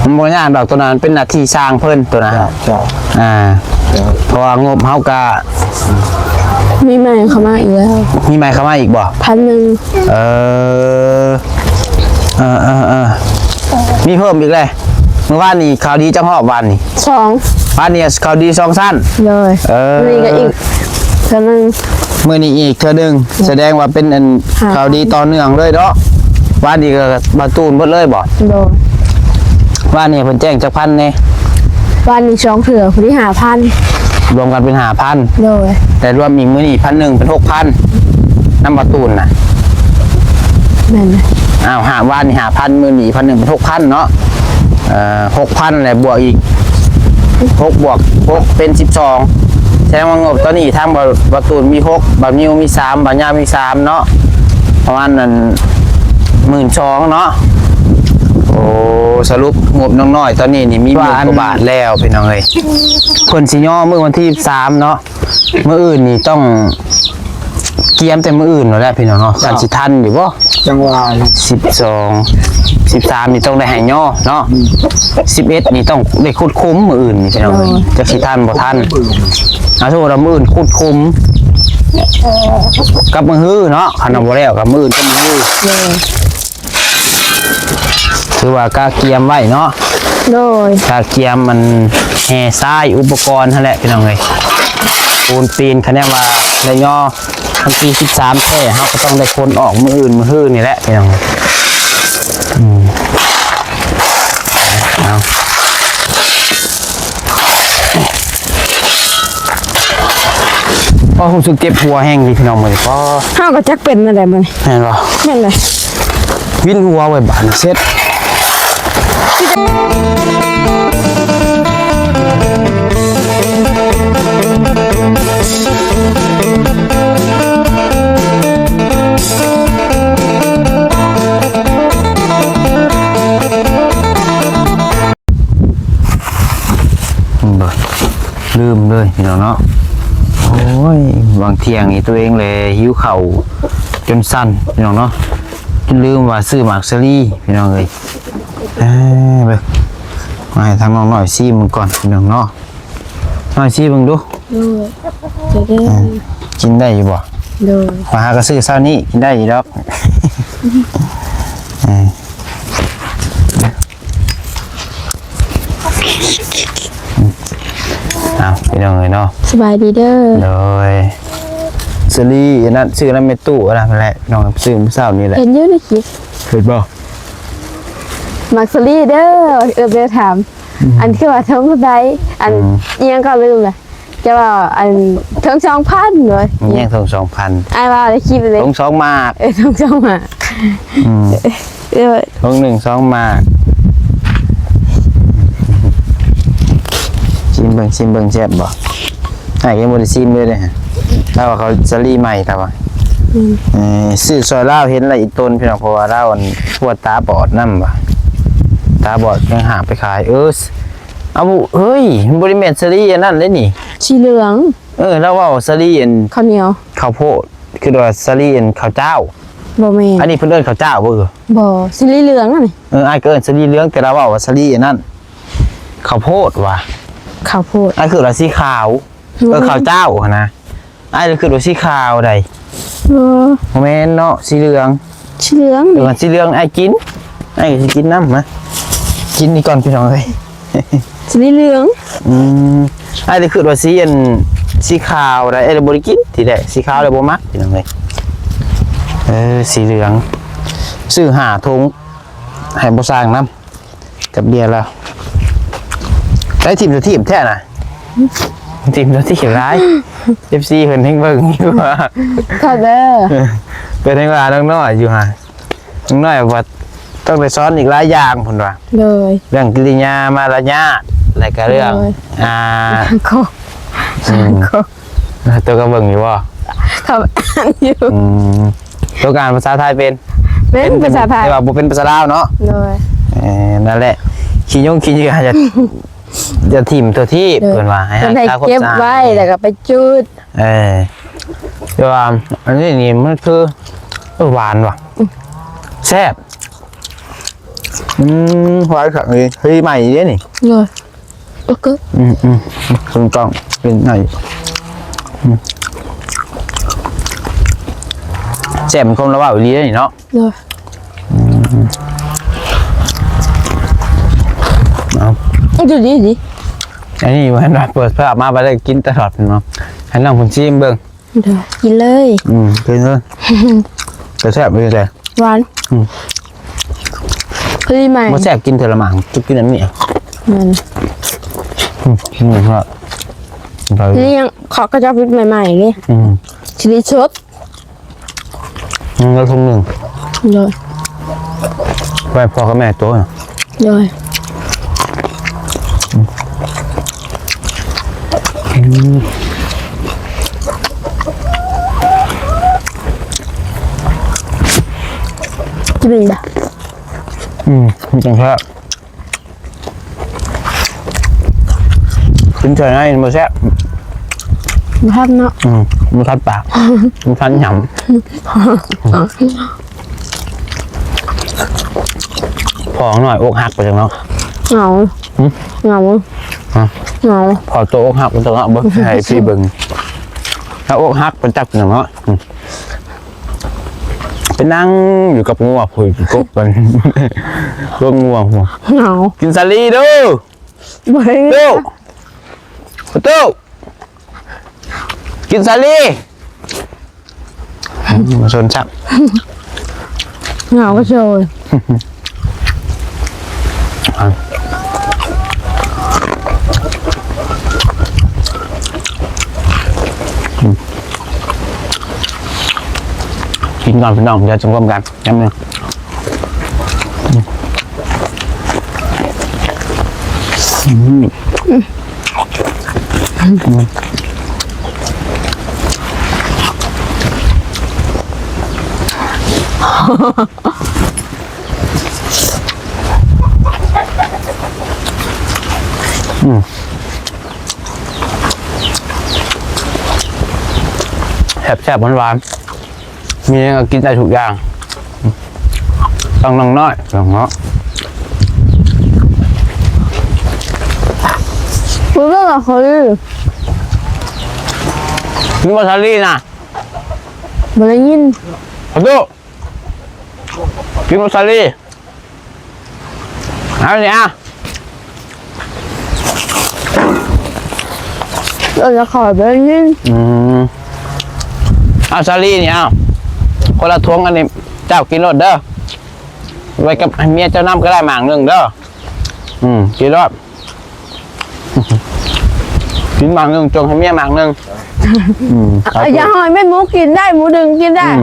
ມັນບໍ່ຍາກດອກ ໂຕນັ້ນເປັນໜ້າທີ່ຊ່າງເພິ່ນໂຕນັ້ນ. ເຈົ້າ ເຈົ້າ ອ່າ ເຈົ້າ ເພາະວ່າງົບເຮົາກະ ມີໃໝ່ເຂົ້າມາອີກແລ້ວ. ມີໃໝ່ເຂົ້າມາອີກບໍ່? ພັນໜຶ່ງ. ເອີ ເອີ ເອີ ເອີ ມີເພີ່ມອີກແລ້ວ. ມື້ວານນີ້ຂ່າວດີຈັກຮອບວານນີ້? ສອງ. ວານນີ້ຂ່າວດີສອງຊັ້ນ. ໂດຍ. ເອີ ມື້ນີ້ກໍອີກເທື່ອໜຶ່ງ. ມື້ນີ້ອີກເທື່ອໜຶ່ງ. ໂດຍ. ສະແດງວ່າເປັນອັນ ຫາ ຂ່າວດີຕໍ່ເນື່ອງເລີຍເນາະ. ວານນີ້ກໍບ່າວຕູນເບິດເລີຍບໍ່? ໂດຍ. ວານນີ້ເພິ່ນແຈ້ງຈັກພັນແດ່? ວານນີ້ສອງເທື່ອ ພໍດີຫ້າພັນ. ລວມກັນເປັນຫ້າພັນ. ໂດຍ. ແຕ່ລວມອີກມື້ນີ້ພັນໜຶ່ງ ເປັນຫົກພັນ ນຳບ່າວຕູນນະ. ແມ່ນ. ອ້າວ ຫາ ວານນີ້ຫ້າພັນ ມື້ນີ້ພັນໜຶ່ງ ເປັນຫົກພັນເນາະ. ເອີ ຫົກພັນ ແລ້ວບວກອີກ ຫົກບວກຫົກເປັນສິບສອງ. ແສດງວ່າງົບຕອນນີ້ທາງບ່າວ ບ່າວຕູນມີຫົກ, ບ່າວນິວມີສາມ, ບ່າວຍາວມີສາມເນາະ. ປະມານນັ້ນ ໝື່ນສອງເນາະ. ໂອ້ ສະຫຼຸບງົບນ້ອງນ້ອຍຕອນນີ້ນີ້ມີໝື່ນກວ່າບາດແລ້ວພີ່ນ້ອງເອີຍ. ເພິ່ນຊິຍໍມື້ວັນທີສິບສາມເນາະ. ມື້ອື່ນນີ້ຕ້ອງກຽມແຕ່ມື້ອື່ນໂລດແຫຼະພີ່ນ້ອງເນາະ. ຄັນຊິທັນຢູ່ບໍ່? ຈັ່ງວ່າ ສິບສອງ ສິບສາມນີ້ຕ້ອງໄດ້ໃຫ້ຍໍເນາະ. ອືມ ສິບເອັດນີ້ຕ້ອງໄດ້ຂຸດຂຸມມື້ອື່ນນີ້ພີ່ນ້ອງ. ໂດຍ. ຈັກຊິທັນບໍ່ທັນ. ອາ ສົມມຸດວ່າມື້ອື່ນຂຸດຂຸມກັບມື້ຮືເນາະ. ຄັນວ່າບໍ່ແລ້ວກັບມື້ອື່ນກັບມື້ຮື. ໂດຍ. ຖືວ່າກະກຽມໄວ້ເນາະ. ໂດຍ. ກະກຽມມັນແຮ່ຊາຍ ອຸປະກອນຫັ້ນແຫຼະພີ່ນ້ອງເອີຍ. ປູນປີນ ຄັນແນມວ່າໄດ້ຍໍວັນທີສິບສາມແທ້ ເຮົາກໍຕ້ອງໄດ້ຂົນອອກມື້ອື່ນມື້ຮືນີ້ແຫຼະພີ່ນ້ອງ. ອືມ ເອົາ ໂອ້ ຮູ້ສຶກເຈັບຫົວແຮງເດພີ່ນ້ອງມື້ນີ້. ເຮົາກໍຈັກເປັນແນວໃດມື້ນີ້. ແມ່ນບໍ່? ແມ່ນແຫຼະ. ວິນຫົວໄວ້ບາດນີ້ເສັດ. ລືມເລີຍພີ່ນ້ອງເນາະ. ໂອ້ຍ ຫວ່າງທ່ຽງນີ້ຕົວເອງແລະຫິວເຂົ້າຈົນສັ່ນພີ່ນ້ອງເນາະ. ຈົນລືມວ່າຊື້ໝາກສາລີພີ່ນ້ອງເອີຍ. ເອີ ເບິ່ງ ມາໃຫ້ທາງນ້ອງນ້ອຍຊີມເບິ່ງກ່ອນພີ່ນ້ອງເນາະ. ນ້ອຍຊີມເບິ່ງດູ. ໂດຍ. ເອີ ກິນໄດ້ຢູ່ບໍ່? ໂດຍ. ມາຫາກໍຊື້ເຊົ້ານີ້ ກິນໄດ້ຢູ່ດອກ. ເອີ ເອົາ ພີ່ນ້ອງເອີຍເນາະ. ສະບາຍດີເດີ. ໂດຍ. ສາລີອັນນັ້ນ ຊື້ນຳແມ່ຕູ້ອັນນັ້ນແຫຼະ ນ້ອງຊື້ມື້ເຊົ້ານີ້ແຫຼະ. ເຫັນຢູ່ໃນຄລິບ. ເຫັນບໍ່? ໝາກສາລີເດີ ເອື້ອຍເດີຖາມ. ອືມ ອັນຄືວ່າຖົງເທົ່າໃດ ອັນ ອືມ ອີ່ຫຍັງກໍລືມລະ. ຈະວ່າ ອັນ ຖົງສອງພັນເວີຍ. ແມ່ນ ຖົງສອງພັນ ອ້າຍວ່າໄດ້ຄິດເລີຍ ຖົງສອງໝາກ. ເອີ ຖົງສອງໝາກ. ອືມ ເອີ ຖົງໜຶ່ງສອງໝາກ. ຊີມເບິ່ງ ຊີມເບິ່ງ ແຊບບໍ່? ອ້າຍຍັງບໍ່ໄດ້ຊີມເລີຍເດ້. ລາວວ່າເຂົາສາລີໃໝ່ ລາວວ່າ. ອືມ ເອີ ຊື້ຊ່ອຍລາວເຫັນລະອີ່ຕົນພີ່ນ້ອງ ເພາະວ່າລາວ ອັນ ປວດຕາບອດນຳວ່າ ຕາບອດຍັງຫາໄປຂາຍ. ເອີ ເອົາ ເຮີ້ຍ ມັນບໍ່ໄດ້ແມ່ນສາລີອັນນັ້ນເດ້ນີ້ ສີເຫຼືອງ. ເອີ ລາວເວົ້າສາລີອັນ ເຂົ້າໜຽວ ເຂົ້າໂພດ ຄິດວ່າສາລີອັນເຂົ້າຈ້າວ. ບໍ່ແມ່ນ ອັນນີ້ເພິ່ນເອີ້ນເຂົ້າຈ້າວບໍ່? ບໍ່ ສາລີເຫຼືອງອັນນີ້. ເອີ ອ້າຍກໍເອີ້ນສາລີເຫຼືອງ ແຕ່ລາວເວົ້າວ່າສາລີອັນນັ້ນ ເຂົ້າໂພດວ່າ ເຂົ້າໂພດ. ອ້າຍຄິດວ່າສີຂາວ. ເອີ ເຂົ້າຈ້າວຫັ້ນນະ. ອ້າຍຄິດວ່າສີຂາວໃດ. ບໍ່ ບໍ່ແມ່ນເນາະ ສີເຫຼືອງ. ສີເຫຼືອງ ເອີ ສີເຫຼືອງອ້າຍກິນ ອ້າຍກໍຊິກິນນຳນະ. ກິນນີ້ກ່ອນພີ່ນ້ອງເອີຍ. ສາລີເຫຼືອງ. ອືມ ອ້າຍກໍຄິດວ່າສີອັນ ສີຂາວໃດ. ອ້າຍບໍ່ໄດ້ກິນທີແລກ ສີຂາວແລ້ວບໍ່ມັກພີ່ນ້ອງເອີຍ. ເອີ ສີເຫຼືອງ ຊື້ຫ້າຖົງ ໃຫ້ບໍ່ຊ່າງນຳ ກັບເບຍລາວ. ໄດ້ທີມຕໍ່ທີມແທ້ນະ ທີມຕໍ່ທີມຫຼາຍ. ເອັຟຊີ ເພິ່ນແຮ່ງເບິ່ງຢູ່ວ່າ ເຂົາເດີ ເພິ່ນແຮ່ງວ່ານ້ອງນ້ອຍຢູ່ຫາ ນ້ອງນ້ອຍວ່າຕ້ອງໄດ້ສອນອີກຫຼາຍຢ່າງເພິ່ນວ່າ. ໂດຍ. ເລື່ອງກິລິຍາມາລະຍາດ ແລະກະເລື່ອງ ໂດຍ ອ່າ ສັງຄົມ ອືມ ສັງຄົມ ໂຕກໍເບິ່ງຢູ່ບໍ່? ເຂົາອ່ານຢູ່. ອືມ ໂຕກໍອ່ານພາສາໄທເປັນ? ເປັນ ເປັນ ເປັນພາສາໄທ ແຕ່ວ່າບໍ່ເປັນພາສາລາວເນາະ. ໂດຍ. ເອີ ນັ້ນແຫຼະ ຂີ້ຍົງຂີ້ເຫຍື້ອ ຢ່າ ຢ່າຖິ້ມທົ່ວທີບ. ໂດຍ. ເພິ່ນວ່າໃຫ້ ເພິ່ນໃຫ້ເກັບໄວ້ ແລ້ວກໍໄປຈູດ. ເອີ ແຕ່ວ່າອັນນີ້ນີ້ມັນຄື ເອີ ຫວານວ່ະ. ອືມ ແຊບ. ອືມ ຫວານຄັກເລີຍ ເຮີຍ ໃໝ່ເດ້ນີ້ ໂດຍ ໂອເຄ ອືມໆ ຖືກຕ້ອງ ເປັນໄງ ອືມ ແຊບ ມັນຄົມລະເວົ້າອີ່ຫຼີເດ້ນີ້ເນາະ ໂດຍ ອືມ ເອົາ ຢູ່ດີໆ ອັນນີ້ວ່າເປີດພາບມາ ບໍ່ໄດ້ກິນຕະຫຼອດເນາະ ໃຫ້ນ້ອງເພິ່ນຊີມເບິ່ງ ໂດຍ ກິນເລີຍ ອືມ ກິນເລີຍ ແຊບໆ ເລີຍ ຫວານ ອືມ ຄືໃໝ່ ບໍ່ແຊບກິນເທື່ອລະໝາກ ຈຸກກິນອັນນີ້ ແມ່ນ ອືມ ນີ້ເນາະ ນີ້ຍັງເຂົາເຈົ້າປິດໃໝ່ໆເດ້ ອືມ ຊິໄດ້ສົດ ອືມ ແລ້ວຖົງໜຶ່ງ ໂດຍ ໄວ້ພໍ່ກັບແມ່ໂຕນະ ໂດຍ ອືມ ຈະເປັນດາ ອືມ ມັນຈັ່ງແຊບ ກິນເທື່ອໃນບໍ່ແຊບ ບໍ່ທັນເນາະ ອືມ ບໍ່ທັນປາກ ບໍ່ທັນຫຍັງ ພໍນ້ອຍອົກຫັກໄປຈັງເນາະ ເຫງົາ ຫຶ ເຫງົາ ຮະ ເຫງົາ ພໍໂຕອົກຫັກໄປຈັງເນາະ ເບິ່ງໃຫ້ພີ່ເບິ່ງ ຖ້າອົກຫັກໄປຈັກຫຍັງເນາະ ອືມ ໄປນັ່ງຢູ່ກັບງົວພຸ້ນ ກົບກັນ ກົບງົວພຸ້ນ ເຫງົາ ກິນສາລີເດີ້ ບໍ່ໄດ້ ຕູ້ ຕູ້ ກິນສາລີ ບໍ່ສົນຊ້ຳ ເຫງົາກໍໂຊຍ ກິນກ່ອນພີ່ນ້ອງ ດຽວຈັ່ງຮ່ວມກັນ ແປັບໜຶ່ງ ອືມ ອືມ ອືມ ແຊບໆ ຫວານໆ ມີຫຍັງກໍກິນໄດ້ທຸກຢ່າງ ຕ້ອງນ້ອງນ້ອຍເນາະ ບໍ່ໄດ້ວ່າເຂົາ ກິນບໍ່ສາລີນະ ບໍ່ໄດ້ຍິນ ຂໍໂທດ ກິນບໍ່ສາລີ ເອົານີ້ອະ ເອີ ແລ້ວເຂົາໄປຍິນ ອືມ ເອົາສາລີນີ້ ເອົາ ຄົນລະຖົງ ອັນນີ້ເຈົ້າກິນໂລດເດີ ໄວ້ກັບໃຫ້ເມຍເຈົ້ານຳກໍໄດ້ໝາກໜຶ່ງເດີ ອືມ ກິນໂລດ ກິນໝາກໜຶ່ງ ຈົ່ງໃຫ້ເມຍໝາກໜຶ່ງ ອືມ ເອົາ ຢ່າຫ້ອຍ ແມ່ນໝູກິນໄດ້ ໝູດຶງກິນໄດ້ ອືມ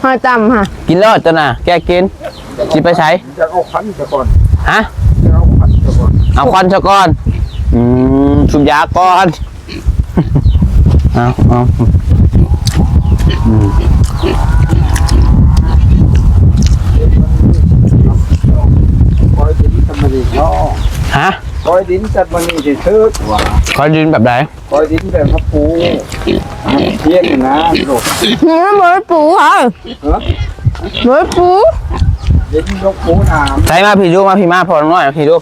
ຫອຍຕຳຫະ ກິນໂລດຕົວນະ ແກະກິນ ຊິໄປໃສ? ຢາກເອົາຄວັນຊະກ່ອນ ຮະ? ຢາກເອົາຄວັນຊະກ່ອນ ເອົາຄວັນຊະກ່ອນ ອືມ ສູບຢາກ່ອນ ເອົາ ເອົາ ອືມ ຄອຍດິນກັບມັນນີ້ເນາະ ຮະ? ຄອຍດິນກັບມັນນີ້ຊິຖືກວ່າ ຄອຍດິນແບບໃດ? ຄອຍດິນແບບມາປູ ມັນພຽງນະລູກ ມັນບໍ່ໄດ້ປູເອີຍ ຮະ? ບໍ່ໄດ້ປູ ດິນລູກປູນ້ຳ ໃສ່ມາພີ້ດູ ມາພີ້ ມາພໍ່ນ້ອຍ ມາພີ້ດູ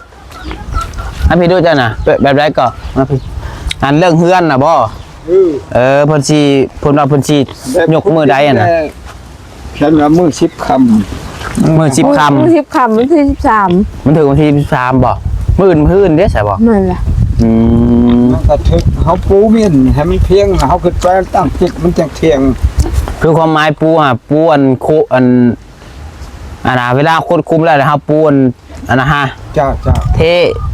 ມາພີ້ດູເຈົ້ານະ ແບບ ແບບໃດກໍ ມາພີ້ ອັນເລື່ອງເຮືອນນະບໍ່? ເອີ ເອີ ເພິ່ນຊິ ເພິ່ນວ່າເພິ່ນຊິຍົກມື້ໃດຫັ້ນນະ ແບບຂຸດດິນແຫຼະ ຊັ້ນວ່າມື້ສິບຄ່ຳ ມື້ສິບຄ່ຳ ມື້ສິບຄ່ຳ ວັນທີສິບສາມ ມັນຖືກວັນທີສິບສາມບໍ່? ມື້ອື່ນ ມື້ອື່ນເດ້ໃຊ່ບໍ່? ແມ່ນລະ ອືມ ມັນກໍຖືກ ເຮົາປູເມັນໃຫ້ມັນພຽງ ເຮົາຂຶ້ນໄປຕັ້ງຈິດມັນຈັ່ງພຽງ ຄືຄວາມໝາຍປູຫາ ປູອັນໂຄ ອັນ ອັນນ່າ ເວລາຂຸດຂຸມແລ້ວ ເຮົາປູອັນ ອັນນະຮະ ເຈົ້າ ເຈົ້າ ເທ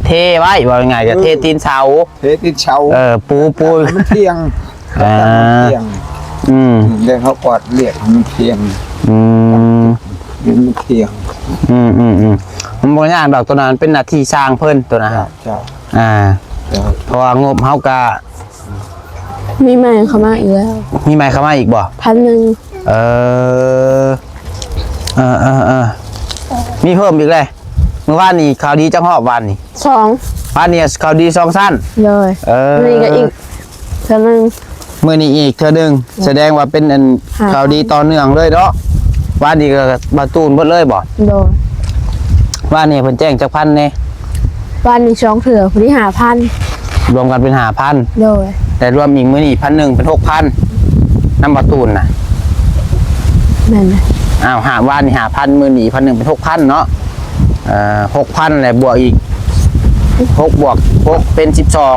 ເທໄວ້ ເວົ້າງ່າຍໆ ກໍເທ ເອີ ຕີນເສົາ ເທຕີນເສົາ ເອີ ປູ ປູ ໃຫ້ມັນພຽງ ອ່າ ໃຫ້ມັນພຽງ ອືມ ແລ້ວເຮົາກວາດລຽບໃຫ້ມັນພຽງ ອືມ ໃຫ້ມັນພຽງ ອືມໆ ມັນບໍ່ຍາກດອກ ໂຕນັ້ນເປັນໜ້າທີ່ຊ່າງເພິ່ນ ໂຕນັ້ນ ເຈົ້າ ເຈົ້າ ອ່າ ເຈົ້າ ເພາະວ່າງົບເຮົາກະ ມີໃໝ່ເຂົ້າມາອີກແລ້ວ ມີໃໝ່ເຂົ້າມາອີກບໍ່? ພັນໜຶ່ງ ເອີ ເອີໆ ມີເພີ່ມອີກແລ້ວ ມື້ວານນີ້ຂ່າວດີຈັກຮອບວານນີ້? ສອງ ວານນີ້ຂ່າວດີສອງຊັ້ນ ໂດຍ ເອີ ມື້ນີ້ກໍອີກເທື່ອໜຶ່ງ ມື້ນີ້ອີກເທື່ອໜຶ່ງ ໂດຍ ສະແດງວ່າເປັນອັນ ອ່າ ຂ່າວດີຕໍ່ເນື່ອງເລີຍເນາະ ວານນີ້ກໍບ່າວຕູນເບິດເລີຍບໍ່? ໂດຍ ວານນີ້ເພິ່ນແຈ້ງຈັກພັນແດ່? ວານນີ້ສອງເທື່ອ ພໍດີຫ້າພັນ ລວມກັນເປັນຫ້າພັນ. ໂດຍ ແລະລວມອີກມື້ນີ້ພັນໜຶ່ງ ເປັນຫົກພັນ ນຳບ່າວຕູນນະ. ແມ່ນແຫຼະ. ອ້າວ ຫ້າ ວານນີ້ຫ້າພັນ ມື້ນີ້ພັນໜຶ່ງ ເປັນຫົກພັນເນາະ. ເອີ ຫົກພັນ ແລະບວກອີກ ຫົກບວກຫົກເປັນສິບສອງ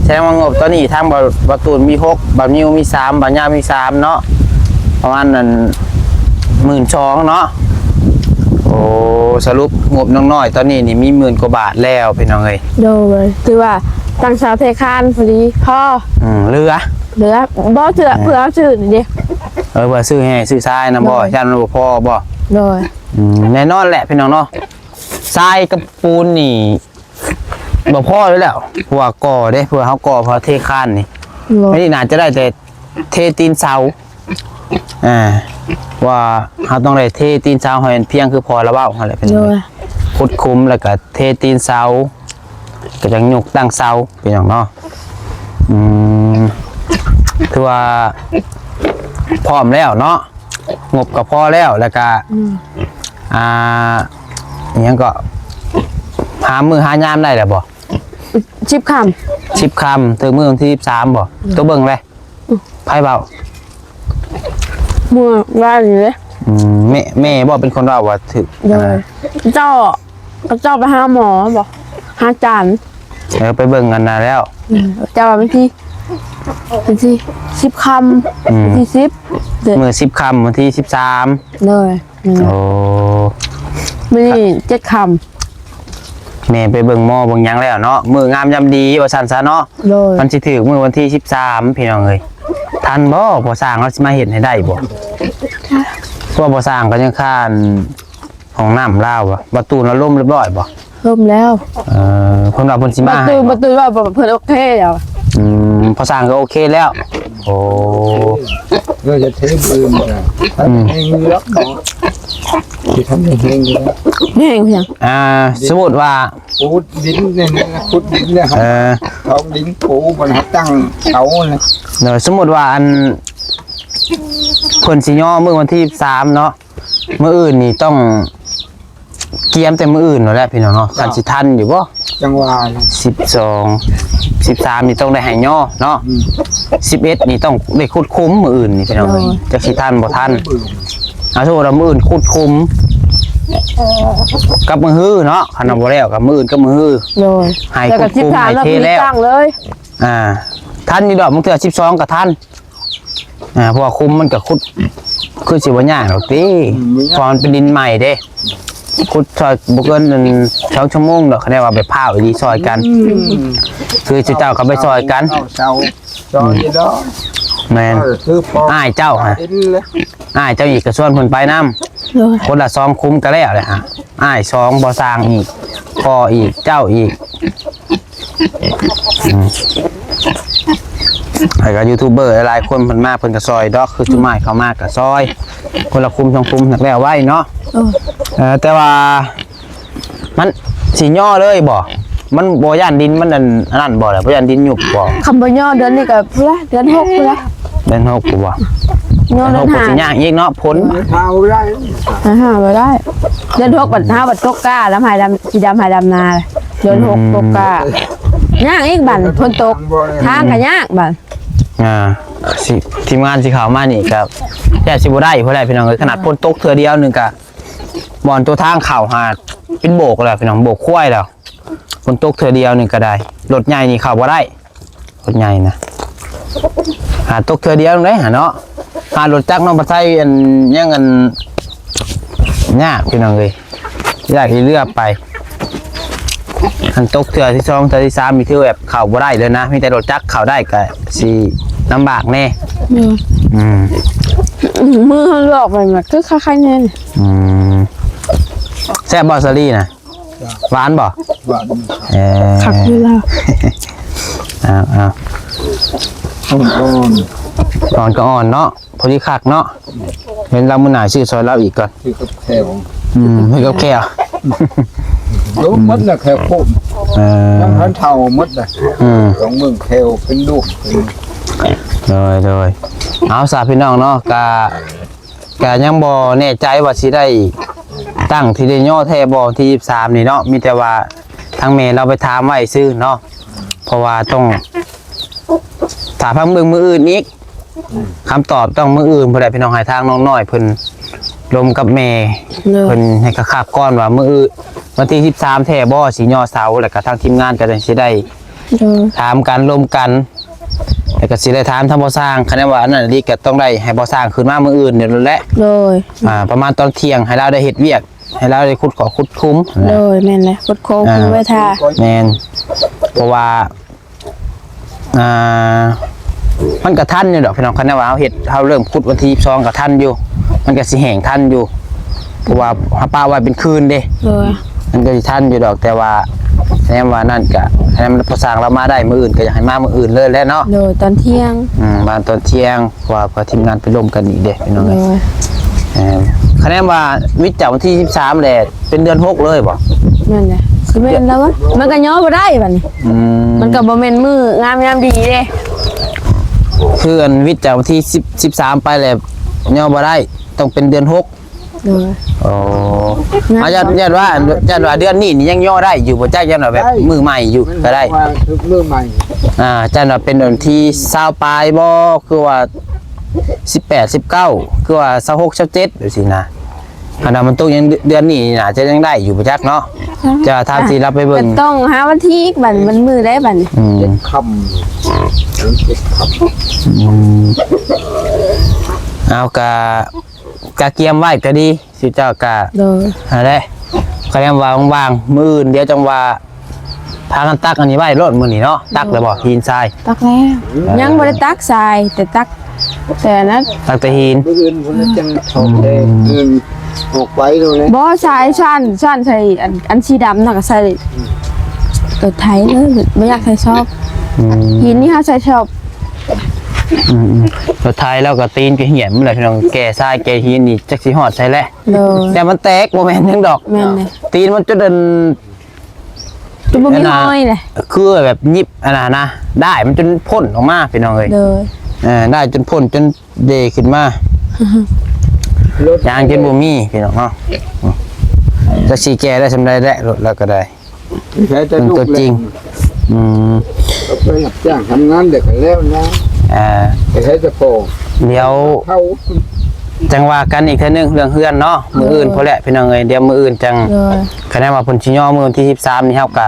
ແສດງວ່າງົບຕອນນີ້ທາງບ່າວ ບ່າວຕູນມີຫົກ ບ່າວນິວມີສາມ ບ່າວຍາວມີສາມເນາະ ປະມານນັ້ນ ໝື່ນສອງເນາະ. ໂອ້ ສະຫຼຸບງົບນ້ອງນ້ອຍຕອນນີ້ນີ້ມີໝື່ນກວ່າບາດແລ້ວພີ່ນ້ອງເອີຍ. ໂດຍ ຖືວ່າຕັ້ງເສົາເທຄານພໍດີພໍ. ອືມ ເຫຼືອ ເຫຼືອ ບໍ່ເທື່ອ ເອີ ເພື່ອເອົາຊື້ນີ້ເດ້. ເອີ ເພື່ອຊື້ແຮ່ຊື້ຊາຍນຳບໍ່? ໂດຍ ຢ້ານມັນບໍ່ພໍບໍ່? ໂດຍ ອືມ ແນ່ນອນແຫຼະພີ່ນ້ອງເນາະ ຊາຍກັບປູນນີ້ ບໍ່ພໍຢູ່ແລ້ວ ເພາະວ່າກໍ່ເດ້ ເພື່ອເຮົາກໍ່ ເພື່ອເທຄານນີ້ ໂດຍ ອັນນີ້ໜ້າຈະໄດ້ແຕ່ເທຕີນເສົາ ອ່າ ວ່າເຮົາຕ້ອງໄດ້ເທຕີນເສົາໃຫ້ມັນພຽງຄືພໍ່ລາວເວົ້າຫັ້ນແຫຼະ ເປັນ ໂດຍ ຂຸດຂຸມ ແລ້ວກໍເທຕີນເສົາ ກໍຈັ່ງຍົກຕັ້ງເສົາ ພີ່ນ້ອງເນາະ. ອືມ ຖືວ່າພ້ອມແລ້ວເນາະ ງົບກໍພໍແລ້ວ ແລ້ວກໍ ອືມ ອ່າ ອີຫຍັງກໍ ຫາມື້ຫາຍາມໄດ້ແລ້ວບໍ່? ສິບຄ່ຳ ສິບຄ່ຳ ຖືກມື້ວັນທີສິບສາມບໍ່? ອືມ ຕົວເບິ່ງເລີຍ ອືມ ໃຜເວົ້າ? ມື້ວານນີ້ເດ້. ອືມ ແມ່ ແມ່ບໍ່ເປັນຄົນເວົ້າວ່າຖືກ? ໂດຍ ອ່າ ເຈົ້າ ເຂົາເຈົ້າໄປຫາໝໍບໍ ຫາຈານ? ເອີ ໄປເບິ່ງອັນນັ້ນແລ້ວ ອືມ ເຈົ້າວ່າວັນທີ ວັນທີສິບຄ່ຳ ອືມ ວັນທີສິບ ມື້ສິບຄ່ຳ ວັນທີສິບສາມ. ໂດຍ ອືມ ໂອ້ ມື້ນີ້ເຈັດຄ່ຳ ແມ່ໄປເບິ່ງໝໍເບິ່ງຫຍັງແລ້ວເນາະ ມື້ງາມຍາມດີວ່າຊັ້ນຊະເນາະ. ໂດຍ ມັນຊິຖືກມື້ວັນທີສິບສາມ ພີ່ນ້ອງເອີຍ ທັນບໍ່? ພໍ່ຊ່າງລາວຊິມາເຮັດໃຫ້ໄດ້ບໍ່? ເພາະວ່າພໍ່ຊ່າງກໍຍັງຄາອັນ ຫ້ອງນ້ຳລາວ ປະຕູລະລົມຮຽບຮ້ອຍບໍ່? ລົມແລ້ວ ເອີ ເພິ່ນວ່າເພິ່ນຊິມາໃຫ້ບໍ່? ປະຕູ ປະຕູວ່າເພິ່ນໂອເຄແລ້ວ. ອືມ ພໍ່ຊ່າງກໍໂອເຄແລ້ວ. ໂອ້ ເອີ ຈະເທບອື່ນນະ ອືມ ແຮງຢູ່ດອກເນາະ ຊິທຳໃຫ້ແຮງຢູ່ດອກ ແຮງຫຍັງ? ອ່າ ສົມມຸດວ່າ ຂຸດດິນນີ້ນະ ຂຸດດິນນະ ເອີ ຖອກດິນປູ ບໍ່ໃຫ້ຕັ້ງເສົານະ. ໂດຍ ສົມມຸດວ່າອັນ ເພິ່ນຊິຍໍມື້ວັນທີສິບສາມເນາະ ມື້ອື່ນນີ້ຕ້ອງກຽມແຕ່ມື້ອື່ນໂລດແຫຼະພີ່ນ້ອງເນາະ. ເຈົ້າ ຄັນຊິທັນຢູ່ບໍ່? ຈັ່ງວ່າ ສິບສອງ ສິບສາມນີ້ຕ້ອງໄດ້ໃຫ້ຍໍເນາະ. ອືມ ສິບເອັດນີ້ຕ້ອງໄດ້ຂຸດຂຸມມື້ອື່ນນີ້ພີ່ນ້ອງເອີຍ. ໂດຍ ຈັກຊິທັນບໍ່ທັນ. ອາ ສົມມຸດວ່າມື້ອື່ນຂຸດຂຸມກັບມື້ຮືເນາະ ຄັນວ່າບໍ່ແລ້ວກໍມື້ອື່ນກັບມື້ຮື. ໂດຍ ໃຫ້ຂຸດຂຸມໃຫ້ເທແລ້ວ ແລ້ວກໍສິບສາມເລີຍ ອ່າ ທັນຢູ່ດອກ ບາງເທື່ອສິບສອງກໍທັນ. ອ່າ ເພາະວ່າຂຸມມັນກໍຂຸດ ຄືຊິບໍ່ຍາກດອກຕິ ອືມ ບໍ່ຍາກ ເພາະມັນເປັນດິນໃໝ່ເດ້ ຂຸດຊ່ອຍບໍ່ເກີນສອງຊົ່ວໂມງດອກ ຄັນໄດ້ວ່າໄປພ້າວອີ່ຫຼີຊ່ອຍກັນ. ອືມ ຄືເຈົ້າກໍໄປຊ່ອຍກັນ ເອົາເສົາຊ່ອຍຢູ່ດອກ. ແມ່ນ ເອີ ຄືພໍ່ ອ້າຍເຈົ້າຫະ ອ້າຍເຈົ້າອີກກໍຊວນເພິ່ນໄປນຳ. ໂດຍ ຄົນລະສອງຂຸມກໍແລ້ວແຫຼະ ອ້າຍສອງ ບໍ່ຊ່າງອີກ ພໍ່ອີກ ເຈົ້າອີກ. ອືມ ແລ້ວກໍຢູທູບເບີຫຼາຍໆຄົນເພິ່ນມາ ເພິ່ນກໍຊ່ອຍດອກ ຄືຈຸມາຍເຂົ້າມາກໍຊ່ອຍ ຄົນລະຄຸມສອງຄຸມ ແລ້ວໄວເນາະ. ເອີ ເອີ ແຕ່ວ່າມັນຊິຍໍເລີຍບໍ່? ມັນບໍ່ຢ້ານດິນມັນອັນ ອັນນັ້ນບໍ່ລະ? ບໍ່ຢ້ານດິນຍຸບບໍ່? ຄັນບໍ່ຍໍເດືອນນີ້ກໍພຸ້ນລະ ເດືອນຫົກພຸ້ນລະ. ເດືອນຫົກພຸ້ນບໍ່? ຍໍເດືອນຫ້າ ເດືອນຫົກກໍຊິຍາກອີກເນາະ ຝົນ ຫາບໍ່ໄດ້ ຫາບໍ່ໄດ້. ເດືອນຫົກບັດເຮົາບັດຕົກກ້າ ດຳໄຮ່ດຳ ຊິດຳໄຮ່ດຳນາ ເດືອນຫົກ ອືມ ຕົກກ້າ ຍາກອີກບັດຝົນຕົກ ທາງກໍຍາກບັດ. ອ່າ ຊິ ທີມງານຊິເຂົ້າມານີ້ກໍແທບຊິບໍ່ໄດ້ພຸ້ນແຫຼະພີ່ນ້ອງເອີຍ. ຂະໜາດຝົນຕົກເທື່ອດຽວໜຶ່ງກໍ ບ່ອນຕົວທາງເຂົ້າຫາເປັນໂບກແລ້ວພີ່ນ້ອງ ໂບກຄວາຍແລ້ວ. ຝົນຕົກເທື່ອດຽວໜຶ່ງກໍໄດ້ ລົດໃຫຍ່ນີ້ເຂົ້າບໍ່ໄດ້ ລົດໃຫຍ່ນະ ຫາຕົກເທື່ອດຽວໜຶ່ງເດ້ຫາເນາະ. ຫາລົດຈັກນ້ອງປະໄຊອັນ ຍັງອັນ ຍາກພີ່ນ້ອງເອີຍ ຍາກອີເຫຼືອໄປ. ຄັນຕົກເທື່ອທີສອງ ເທື່ອທີສາມນີ້ຖືແບບເຂົ້າບໍ່ໄດ້ເລີຍນະ ມີແຕ່ລົດຈັກເຂົ້າໄດ້ກໍຊິລຳບາກແດ່. ອືມ ອືມ ມືເຮົາລອກໄປມັນຄືຄັກໆແນ່. ອືມ ແຊບບໍ່ສາລີນະ? ຫວານບໍ່? ຫວານ. ເອີ ຄັກຢູ່ລາວ. ເອົາໆ ອ່ອນກໍອ່ອນເນາະ ພໍດີຄັກເນາະ. ເຫັນລາວມື້ໜ້າຊື້ຊ່ອຍລາວອີກກ່ອນ ຊື້ກັບແຂ້ວ. ອືມ ຊື້ກັບແຂ້ວ ລົງໝົດລະແຂ້ວໂຄມ. ເອີ ຍັງທັນເຖົ້າໝົດລະ. ອືມ ສອງເມືອງແຂ້ວເປັນລູກ. ໂດຍໆ ເອົາຊະພີ່ນ້ອງເນາະ ກະ ກະຍັງບໍ່ແນ່ໃຈວ່າຊິໄດ້ ຕັ້ງທີ່ໄດ້ຍໍແທ້ບໍ່ ວັນທີສິບສາມນີ້ເນາະ ມີແຕ່ວ່າທາງແມ່ລາວໄປຖາມໄວ້ຊື່ເນາະ ເພາະວ່າຕ້ອງຖ້າຟັງເບິ່ງມື້ອື່ນອີກ ຄຳຕອບຕ້ອງມື້ອື່ນພຸ້ນແຫຼະພີ່ນ້ອງ ໃຫ້ທາງນ້ອງນ້ອຍເພິ່ນລົມກັບແມ່ ໂດຍ ເພິ່ນໃຫ້ຄັກໆກ່ອນວ່າມື້ອື່ນ ວັນທີສິບສາມແທ້ບໍ່ ຊິຍໍເສົາ ແລ້ວກະທາງທີມງານກະຈັ່ງຊິໄດ້ ໂດຍ ຖາມກັນລົມກັນ ແລ້ວກະຊິໄດ້ຖາມທາງບໍ່ຊ່າງ ຄັນວ່າອັນນັ້ນອີ່ຫຼີກະຕ້ອງໄດ້ໃຫ້ບໍ່ຊ່າງຂຶ້ນມາມື້ອື່ນນີ້ແຫຼະ ໂດຍ ອ່າ ປະມານຕອນທ່ຽງ ໃຫ້ລາວໄດ້ເຮັດວຽກ ໃຫ້ລາວໄດ້ຂຸດເຄາະຂຸດຂຸມ ໂດຍ ແມ່ນແຫຼະ ຂຸດໂຄງ ອ່າ ຂຸດເວທາ ແມ່ນ ເພາະວ່າ ອ່າ ມັນກະທັນຢູ່ດອກພີ່ນ້ອງ ຄັນວ່າເຮົາເຮັດ ເຮົາເລີ່ມຂຸດວັນທີສິບສອງກະທັນຢູ່ ມັນກະຊິແຫ້ງທັນຢູ່ ເພາະວ່າເຮົາປະໄວ້ເປັນຄືນເດ້ ໂດຍ ມັນກະຊິທັນຢູ່ດອກ ແຕ່ວ່າ ແນມວ່ານັ້ນກະ ຄັນແນມວ່າຊ່າງລາວມາໄດ້ມື້ອື່ນ ກະຢາກໃຫ້ມາມື້ອື່ນເລີຍແຫຼະເນາະ ໂດຍ ຕອນທ່ຽງ ອືມ ມາຕອນທ່ຽງ ເພາະວ່າ ເພາະທີມງານໄປລົມກັນອີກເດ້ພີ່ນ້ອງເອີຍ ໂດຍ ເອີ ຄັນແມ່ນວ່າວິດຈາກວັນທີສິບສາມແຫຼະ ເປັນເດືອນຫົກເລີຍບໍ່? ແມ່ນແຫຼະ ຊິແມ່ນແລ້ວວະ ມັນກໍຍໍບໍ່ໄດ້ບັດນີ້ ອືມ ມັນກໍບໍ່ແມ່ນມື້ງາມຍາມດີເດ້ ຄືອັນວິດຈາກວັນທີສິບ ສິບສາມໄປແລ້ວຍໍບໍ່ໄດ້ ຕ້ອງເປັນເດືອນຫົກ ໂດຍ ໂອ້ ງາມ ອ່າ ຢ້ານ ຢ້ານວ່າ ຢ້ານວ່າເດືອນນີ້ນີ້ຍັງຍໍໄດ້ຢູ່ບໍ່ຈັກ ຢ້ານວ່າແບບ ໄດ້ ມື້ໃໝ່ຢູ່ກໍໄດ້ ວ່າມື້ໃໝ່ ອ່າ ຢ້ານວ່າເປັນວັນທີຊາວປາຍບໍ່ ຄືວ່າສິບແປດ ສິບເກົ້າ ຄືວ່າຊາວຫົກ ຊາວເຈັດ ແບບຊີ້ນະ ອັນນັ້ນມັນຕົກຍັງເດືອນນີ້ໜ້າຈະຍັງໄດ້ຢູ່ບໍ່ຈັກເນາະ ຈະຖາມຊິລາວໄປເບິ່ງ ກໍຕ້ອງຫາວັນທີອີກບັດ ມັນມື້ໃດບັດນີ້ ອືມ ເຈັດຄ່ຳ ເຈັດຄ່ຳ ອືມ ເອົາກະ ກະກຽມໄວ້ກະດີ ຊິເຈົ້າກະ ໂດຍ ຫັ້ນແຫຼະ ກະແນມວ່າວ່າງໆ ມື້ອື່ນດຽວຈັ່ງວ່າ ພາກັນຕັກອັນນີ້ໄວ້ໂລດມື້ນີ້ເນາະ ຕັກແລ້ວບໍ່ ຫີນຊາຍ ຕັກແລ້ວ ເອີ ຍັງບໍ່ໄດ້ຕັກຊາຍ ແຕ່ຕັກ ແຕ່ອັນນັ້ນ ຕັກແຕ່ຫີນ ມື້ອື່ນພຸ້ນແຫຼະຈັ່ງຖອກແຕ່ ອືມ ອື່ນອອກໄປໂລດແຫຼະ ບໍ່ ຊາຍຊ້ອນ ຊ້ອນໃສ່ອັນ ອັນສີດຳນະ ກໍໃສ່ ອືມ ລົດໄຖເລີຍ ບໍ່ຢາກໃສ່ຊອກ ອືມ ຫີນນີ້ເຮົາໃສ່ຊອກ ອືມໆ ລົດໄຖແລ້ວກໍຕີນກໍຫຽມແຫຼະພີ່ນ້ອງ ແກ່ຊາຍແກ່ຫີນນີ້ຈັກຊິຮອດໃສແຫຼະ ໂດຍ ແຕ່ມັນແຕກ ບໍ່ແມ່ນຫຍັງດອກ ແມ່ນເລີຍ ຕີນມັນຈົນອັນ ຈົນບໍ່ມີຮອຍເລີຍ ຄືແບບຫຍິບອັນນັ້ນນະ ດ້າຍມັນຈົນພົ້ນອອກມາພີ່ນ້ອງເອີຍ ໂດຍ ເອີ ດ້າຍຈົນພົ້ນ ຈົນເດຂຶ້ນມາ ຍ່າງຈົນບໍ່ມີພີ່ນ້ອງເນາະ ຈັກຊິແກ່ໄດ້ສ່ຳໃດແຫຼະ ລົດລາວກໍໄດ້ ໃຊ້ແຕ່ ເບິ່ງຕົວຈິງ ອືມ ກໍໄປຮັບຈ້າງທຳງານແລ້ວກໍແລ້ວນະ ອ່າ ໃຊ້ແຕ່ພໍ ດຽວ ເຂົາ ຈັ່ງວ່າກັນອີກເທື່ອໜຶ່ງເລື່ອງເຮືອນເນາະ ມື້ອື່ນ ໂດຍ ພຸ້ນແຫຼະພີ່ນ້ອງເອີຍ ດຽວມື້ອື່ນຈັ່ງ ໂດຍ ຄັນວ່າເພິ່ນຊິຍໍມື້ວັນທີສິບສາມນີ້ ເຮົາກະ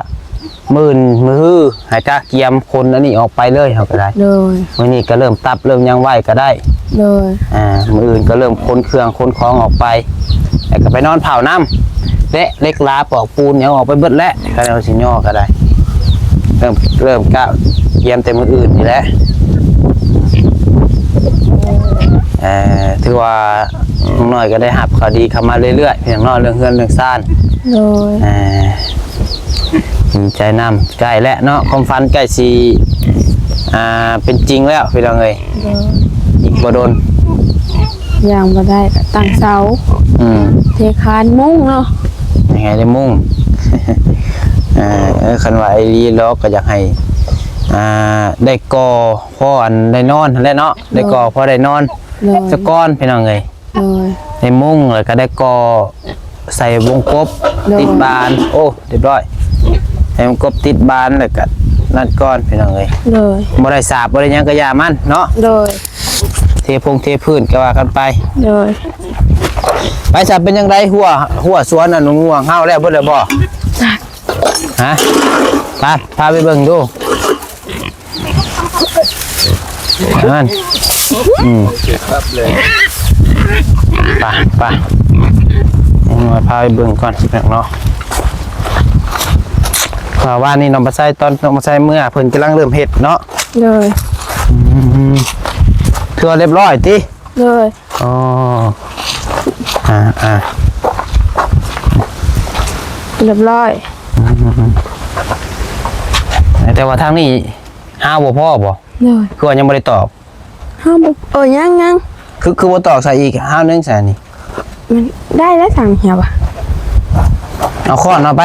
ມື້ອື່ນມື້ຮືໃຫ້ກະກຽມຂົນອັນນີ້ອອກໄປເລີຍ ເຮົາກະໄດ້ ໂດຍ ມື້ນີ້ກະເລີ່ມຕັບເລີ່ມຫຍັງໄວ້ກະໄດ້ ໂດຍ ອ່າ ມື້ອື່ນກະເລີ່ມຂົນເຄື່ອງຂົນຂອງອອກໄປ ແລ້ວກະໄປນອນເຜົານຳ ແລະ ເຫຼັກຫຼາປອກປູນຫຍັງອອກໄປເບິດແລ້ວ ຄັນວ່າຊິຍໍກະໄດ້ ເລີ່ມ ເລີ່ມກະກຽມແຕ່ມື້ອື່ນນີ້ແຫຼະ ເອີ ຖືວ່ານ້ອງນ້ອຍກໍໄດ້ຮັບຂ່າວດີເຂົ້າມາເລື້ອຍໆ ພີ່ນ້ອງເນາະ ເລື່ອງເຮືອນເລື່ອງຊານ ໂດຍ ເອີ ດີໃຈນຳ ໃກ້ແລ້ວເນາະ ຄວາມຝັນໃກ້ຊິ ອ່າ ເປັນຈິງແລ້ວ ພີ່ນ້ອງເອີຍ ໂດຍ ອີກບໍ່ດົນ ຍ່າງບໍ່ໄດ້ກໍຕັ້ງເສົາ ອືມ ເທຄານມຸງເນາະ ຍັງໃຫ້ໄດ້ມຸງ ເອີ ຄັນວ່າອີ່ຫຼີເນາະ ກໍຢາກໃຫ້ ອ່າ ໄດ້ກໍ່ ພໍອັນໄດ້ນອນຫັ້ນແຫຼະເນາະ ໂດຍ ໄດ້ກໍ່ພໍໄດ້ນອນ ໂດຍ ສະກ່ອນພີ່ນ້ອງເອີຍ ໂດຍ ໄດ້ມຸງ ແລ້ວກໍໄດ້ກໍ່ໃສ່ວົງກົບ ໂດຍ ຕິດບານ ໂອ້ ຮຽບຮ້ອຍ ໃສ່ວົງກົບຕິດບານ ແລ້ວກໍນັ້ນກ່ອນພີ່ນ້ອງເອີຍ ໂດຍ ບໍ່ໄດ້ສາບບໍ່ໄດ້ຫຍັງກໍຢ່າມັນເນາະ ໂດຍ ເທພົງເທພື້ນກໍວ່າກັນໄປ ໂດຍ ໄປຊະ ເປັນຈັ່ງໃດ ຮົ້ວ ຮົ້ວສວນອັນມ່ວງເຮົາແລ້ວເບິດແລ້ວບໍ່? ຮະ ໄປ ພາໄປເບິ່ງດູ ນັ້ນ ອືມ ໄປ ໄປ ເອົາມາພາໄປເບິ່ງກ່ອນເນາະ ເພາະວ່ານີ້ນ້ອງປາໄຊ ຕອນນ້ອງປາໄຊເມືອ ເພິ່ນກຳລັງເລີ່ມເຮັດເນາະ ໂດຍ ອືມ ຖືວ່າຮຽບຮ້ອຍຕິ? ໂດຍ ອໍ ອ່າ ອ່າ ຮຽບຮ້ອຍ ອືມ ແຕ່ວ່າທາງນີ້ຮາວບໍ່ພໍບໍ່? ໂດຍ ຄືວ່າຍັງບໍ່ໄດ້ຕອກ ຮາວບໍ່ ເອີ ຍັງ ຍັງ ຄື ຄືບໍ່ຕອກໃສ່ອີກຮາວໜຶ່ງໃສ່ນີ້ ມັນໄດ້ແລ້ວ ທາງເຮົາອະ ເອົາຄ້ອນເອົາໄປ.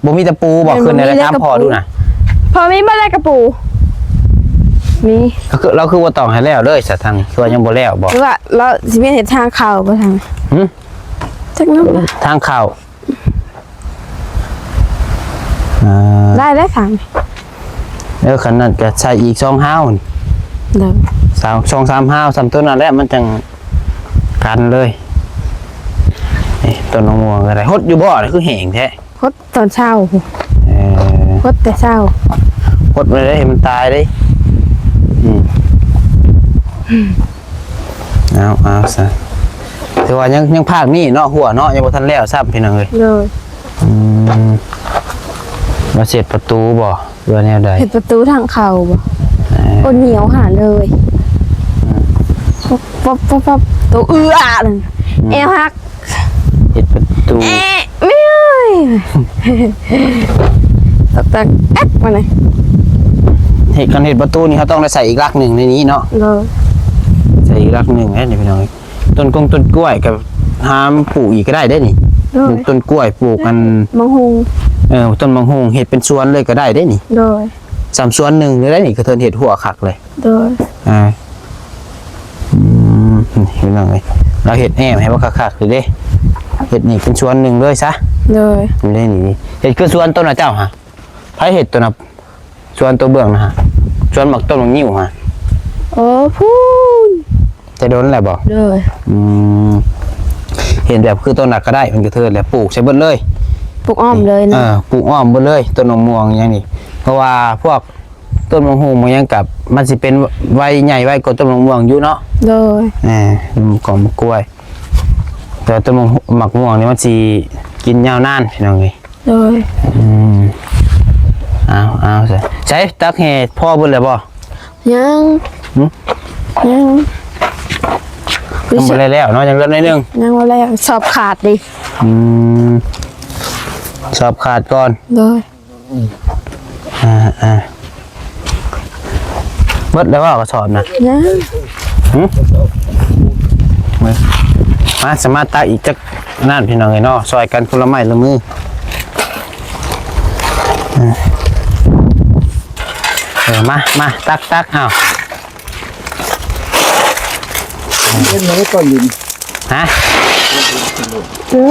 ບໍ່ມີຕະປູບໍ່? ແມ່ນ ຂຶ້ນໄດ້ ບໍ່ມີເລີຍ ຖາມພໍ່ດູນະ ພໍ່ມີບໍ່ໄດ້ກະປູ? ມີ ລາວຄື ລາວຄືບໍ່ຕ້ອງໃຫ້ແລ້ວເລີຍຊະ ທາງນີ້ຄືວ່າຍັງບໍ່ແລ້ວບໍ່? ຫຼືວ່າລາວຊິມາເຮັດທາງເຂົ້າບໍ່ທາງນີ້? ຫື? ຈັກນັ້ນແຫຼະ ທາງເຂົ້າ ອ່າ ໄດ້ ໄດ້ທາງ ເອີ ຄັນນັ້ນກໍໃສ່ອີກສອງຮາວ ໂດຍ ສາມ ສອງສາມຮາວ ສ່ຳໂຕນັ້ນແຫຼະ ມັນຈັ່ງກັນເລີຍ. ນີ້ ຕົ້ນມະມ່ວງກໍໄດ້ ຫົດຢູ່ບໍ່ ຄືແຫ້ງແທ້? ຫົດຕອນເຊົ້າ ເອີ ຫົດແຕ່ເຊົ້າ ຫົດໄວ້ເດ້ ໃຫ້ມັນຕາຍເດ້. ອືມ ເອົາ ເອົາຊະ ຖືວ່າຍັງ ຍັງພາກນີ້ເນາະ ຫົວເນາະ ຍັງບໍ່ທັນແລ້ວຊ້ຳ ພີ່ນ້ອງເອີຍ. ໂດຍ ອືມ ມາເຮັດປະຕູບໍ່ ຫຼືວ່າແນວໃດ? ເຮັດປະຕູທາງເຂົ້າບໍ່? ເອີ ໂອ້ ໜຽວຫາເລີຍ. ອືມ ປັບ ປັບ ປັບ ໂຕເອື້ອນັ້ນ ອືມ ແອວຫັກ. ເຮັດປະຕູ ແອະ ແມ່ເອີຍ ຕັກໆ ແອກ ມານີ້ ເຮັດ ຄັນເຮັດປະຕູນີ້ ເຮົາຕ້ອງໄດ້ໃສ່ອີກຫຼັກໜຶ່ງໃນນີ້ເນາະ. ໂດຍ ໃສ່ອີກຫຼັກໜຶ່ງເດ້ນີ້ ພີ່ນ້ອງເອີຍ. ຕົ້ນກົງຕົ້ນກ້ວຍກໍຫາປູກອີກກໍໄດ້ເດ້ນີ້. ໂດຍ ປູກຕົ້ນກ້ວຍ ປູກອັນ ໝາກຫຸ່ງ ເອີ ຕົ້ນໝາກຫຸ່ງ ເຮັດເປັນສວນເລີຍກໍໄດ້ເດ້ນີ້. ໂດຍ ສ່ຳສວນໜຶ່ງເລີຍເດ້ນີ້ ກະເທີນເຮັດຫົວຄັກເລີຍ. ໂດຍ ອ່າ ອືມ ພີ່ນ້ອງເອີຍ ລາວເຮັດແອ້ມໃຫ້ບັກຄັກໆເລີຍເດ້ ເຮັດນີ້ເປັນສວນໜຶ່ງເລີຍຊະ. ໂດຍ ນີ້ເດ້ນີ້ ເຮັດຄືສວນໂຕນະເຈົ້າຫະ ໃຜເຮັດໂຕນະ ສວນໂຕເບື້ອງນະຫະ ສວນໝາກຕົ້ນໝາກງິ້ວຫະ. ໂອ້ ພຸ້ນ ແຕ່ດົນແລ້ວບໍ່? ໂດຍ ອືມ ເຮັດແບບຄືໂຕນະກໍໄດ້ ມັນກະເທີນແຫຼະ ປູກໃສ່ເບິດເລີຍ ປູກອ້ອມເລີຍນະ. ເອີ ປູກອ້ອມເບິດເລີຍ ຕົ້ນມະມ່ວງຫຍັງນີ້ ເພາະວ່າພວກ ຕົ້ນໝາກຫຸ່ງມັນຍັງກັບ ມັນຊິເປັນໄວໃຫຍ່ໄວກວ່າຕົ້ນໝາກມ່ວງຢູ່ເນາະ. ໂດຍ ເອີ ຂອງໝາກກ້ວຍ ແຕ່ຕົ້ນໝາກ ໝາກມ່ວງນີ້ມັນຊິກິນຍາວນານ ພີ່ນ້ອງເອີຍ. ໂດຍ ອືມ ເອົາ ເອົາ ໃສ່ ໃສ່ ຕັກແຫ່ພໍເບິດແລ້ວບໍ່? ຍັງ ຫຶ? ຍັງ ຍັງບໍ່ໄດ້ແລ້ວເນາະ ຍັງເຫຼືອໜ້ອຍໜຶ່ງ ຍັງບໍ່ແລ້ວ ສອບຂາດເດ້. ອືມ ສອບຂາດກ່ອນ. ໂດຍ ອ່າ ອ່າ ເບິດແລ້ວບໍ່ກະສອບນະ? ຍັງ ຫຶ? ມາ ສາມາດຕັກອີກຈັກນັ້ນ ພີ່ນ້ອງເອີຍເນາະ ຊ່ອຍກັນຄົນລະໄມ້ລະມື. ເອີ ມາ ມາ ຕັກ ຕັກ ເອົາ ເປັນໄງກ່ອນດິນ ຮະ? ເອີ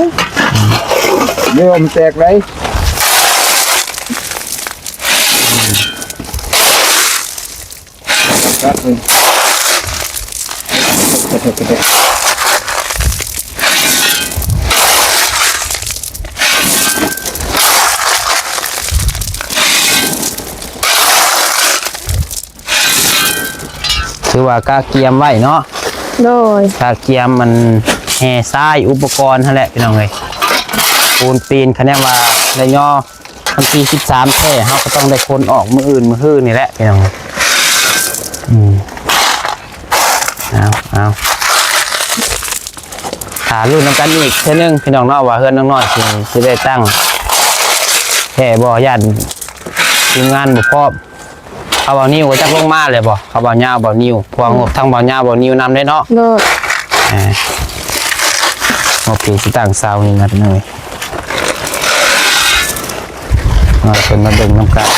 ເລີ່ມແຕກໄດ໋. ຖືວ່າກະກຽມໄວ້ເນາະ. ໂດຍ ກະກຽມມັນແຫ່ຊາຍ ອຸປະກອນຫັ້ນແຫຼະ ພີ່ນ້ອງເອີຍ ປູນປີນ ຄະແນນວ່າໄດ້ຍໍ ວັນທີສິບສາມແທ້ ເຮົາກໍຕ້ອງໄດ້ຂົນອອກມື້ອື່ນ ມື້ຮືນີ້ແຫຼະ ພີ່ນ້ອງ. ອືມ ເອົາ ເອົາ ຖ້າລຸ້ນນຳກັນອີກເທື່ອໜຶ່ງ ພີ່ນ້ອງເນາະ ວ່າເຮືອນນ້ອງນ້ອຍຊິ ຊິໄດ້ຕັ້ງແທ້ບໍ່ ຢ້ານທີມງານບໍ່ພ້ອມ. ເຂົາເບົານິວກໍຈັກລົງມາແລ້ວບໍ່ ເຂົາເບົາຍາວເບົານິວ ພວກງົບທັງເບົາຍາວເບົານິວນຳເດ້ເນາະ. ໂດຍ ອ່າ ງົບທີ່ຊິຕັ້ງເສົານີ້ນະ ພີ່ນ້ອງເອີຍ ມາເພິ່ນມາເບິ່ງນຳກັນ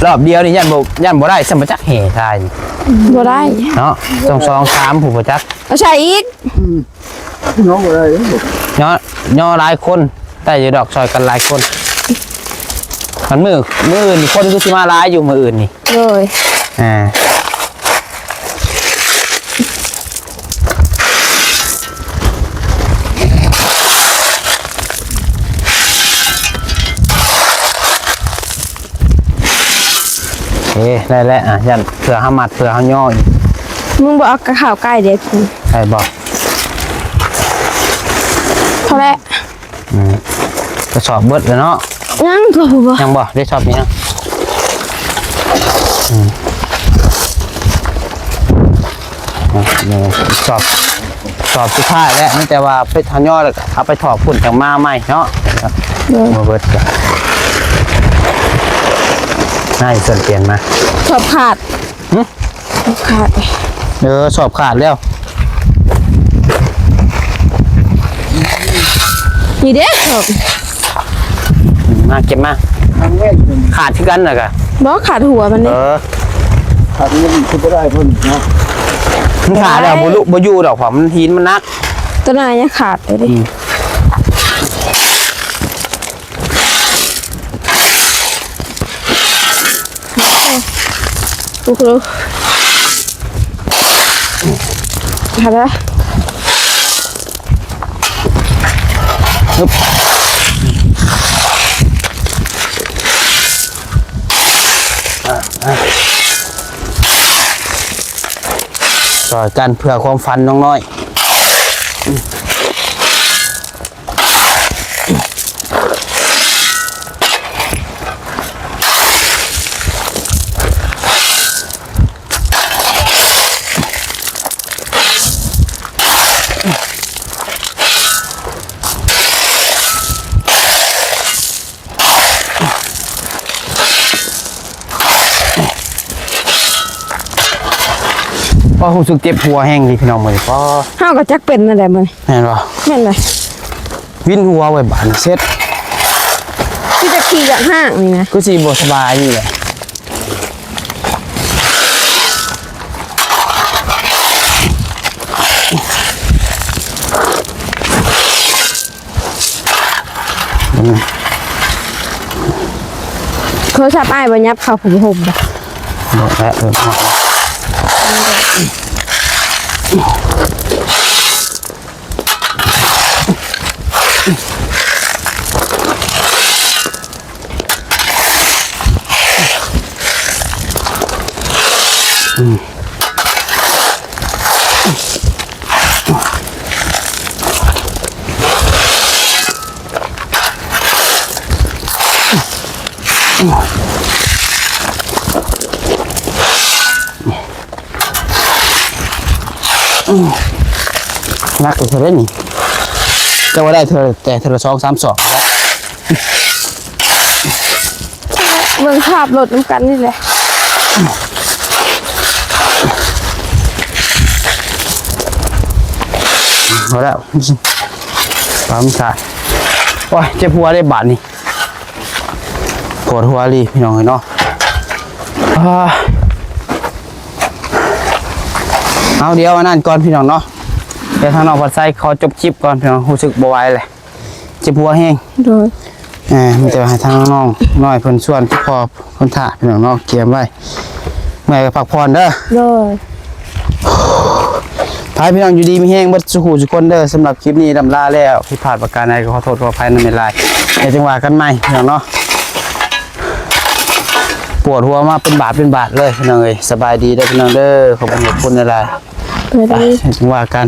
ລອບດຽວນີ້ຢ້ານບໍ່ ຢ້ານບໍ່ໄດ້ຊ້ຳ ບໍ່ຈັກແຫ່ທາຍນີ້ ບໍ່ໄດ້ເນາະ ຕ້ອງສອງສາມຜູ້ບໍ່ຈັກ ເອົາໃສ່ອີກ ອືມ ຍໍບໍ່ໄດ້ ຍໍ ຍໍຫຼາຍຄົນ ໄດ້ຢູ່ດອກ ຊ່ອຍກັນຫຼາຍຄົນ ມັນມື້ ມື້ອື່ນນີ້ຄົນຄືຊິມາຫຼາຍຢູ່ມື້ອື່ນນີ້. ໂດຍ ອ່າ ເອີ ໄດ້ແລ້ວ ອ່າ ຢ້ານເພື່ອເຮົາມັດ ເພື່ອເຮົາຍໍອີກ ມຶງບໍ່ເອົາກະເຂົ້າໃກ້ເດ້ ໄດ້ບໍ່? ພໍແລ້ວ ອືມ ກະສອບເບິດແລ້ວເນາະ ຍັງ ຍັງບໍ່ ໄດ້ສອບນີ້ນະ ອືມ ອ່ະ ສອບ ສອບສຸດທ້າຍແລ້ວ ມີແຕ່ວ່າໄປທະຍອຍ ແລ້ວກະເອົາໄປຖອກພຸ້ນ ຈັ່ງມາໃໝ່ເນາະ. ໂດຍ ມາເບິດ ນາຍເຊີນປ່ຽນມາ ສອບຂາດ ຫຶ? ຂາດ ເອີ ສອບຂາດແລ້ວ ນີ້ເດ້ສອບ ມາເກັບມາ ຂາດຄືກັນນະກະ ບໍ່ ຂາດຫົວມັນນີ້ ເອີ ຂາດມັນຄືບໍ່ໄດ້ເພິ່ນເນາະ ມັນຂາດແລ້ວ ບໍ່ລຸ ບໍ່ຢູ່ດອກ ເພາະມັນ ຫີນມັນໜັກ. ຕົວນັ້ນຍັງຂາດຢູ່ເດ້. ອືມ ໂອ້ໂຫ ຫາລະ ຮຶບ ຊ່ອຍກັນເພື່ອຄວາມຝັນນ້ອງນ້ອຍ. ໂອ້ ຮູ້ສຶກເຈັບຫົວແຮງເດພີ່ນ້ອງ ມື້ນີ້ ປາ ເຮົາກໍຈັກເປັນແນວໃດມື້ນີ້ ແມ່ນບໍ່? ແມ່ນແຫຼະ ວິນຫົວໄວ້ບາດນີ້ ເສັດ ຄືຈະຂີ້ຢາກຮ້າງນີ້ນະ ຄືຊິບໍ່ສະບາຍນີ້ແຫຼະ. ໂທລະສັບອ້າຍບໍ່ຫຍັບເຂົ້າຜ້າຫົ່ມບໍ່? ບໍ່ແລ້ວ ເອີ ອືມ ໜັກເທື່ອໃດນີ້ ແຕ່ວ່າໄດ້ເທື່ອ ແຕ່ເທື່ອລະສອງສາມສອບ. ເບິ່ງສະພາບລົດນຳກັນນີ້ແຫຼະ ພໍແລ້ວ ຕາມສາຍ. ໂອ້ຍ ເຈັບຫົວເດ້ບາດນີ້ ປວດຫົວອີ່ຫຼີພີ່ນ້ອງເອີຍເນາະ. ອາ ເອົາ ດຽວອັນນັ້ນກ່ອນພີ່ນ້ອງເນາະ ດຽວທາງນ້ອງພັດໄຊຂໍຈົບຄລິບກ່ອນພີ່ນ້ອງ ຮູ້ສຶກບໍ່ໄຫວແລ້ວ ເຈັບຫົວແຮງ. ໂດຍ ເອີ ມີແຕ່ວ່າໃຫ້ທາງນ້ອງນ້ອຍເພິ່ນຊວນເຈົ້າພໍ່ເພິ່ນຖ້າພີ່ນ້ອງເນາະ ກຽມໄວ້ ເມື່ອຍກໍພັກຜ່ອນເດີ. ໂດຍ ໄປພີ່ນ້ອງ ຢູ່ດີມີແຮງເບິດສູ່ຜູ້ສູ່ຄົນເດີ. ສຳລັບຄລິບນີ້ລ່ຳລາແລ້ວ ຜິດພາດປະການໃດກໍຂໍໂທດຂໍອະໄພນຳຫຼາຍໆ ແລ້ວຈຶ່ງວ່າກັນໃໝ່ພີ່ນ້ອງເນາະ. ປວດຫົວມາເປັນບາດເປັນບາດເລີຍພີ່ນ້ອງເອີຍ. ສະບາຍດີເດີພີ່ນ້ອງເດີ ຂອບຄຸນຂອບຄຸນຫຼາຍໆ ໄປ ຈັ່ງວ່າກັນ.